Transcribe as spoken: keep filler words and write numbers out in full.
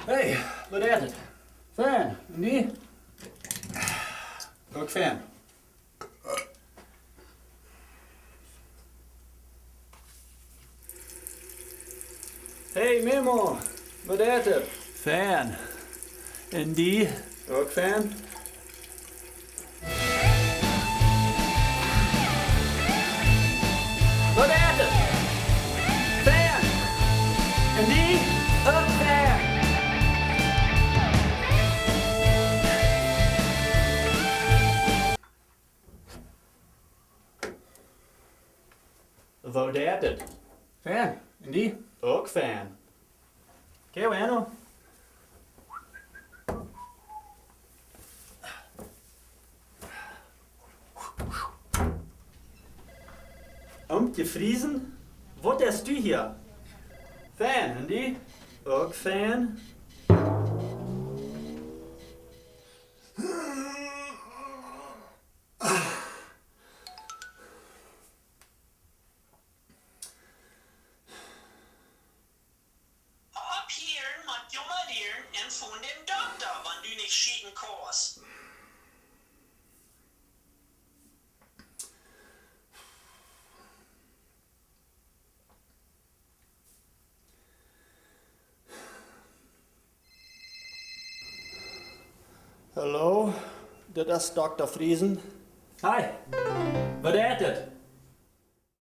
Hey, waut es et? Fein, un die? Uk fein. Hey Memo, waut es et? Fein. Un die? Uk fein. Waut es et? Fein. Un die? Uk fein. Waut es et? Fein. Un die? Uk fein. Qué bueno. Omkje Friesen, waut deist du hia? Fein, un die? Uk fein. Opphieren met jomma lieren un von dän Dokta, wan du nich schieten kaust. Hallo, dit es Dokta Friesen. Hi, waut es et?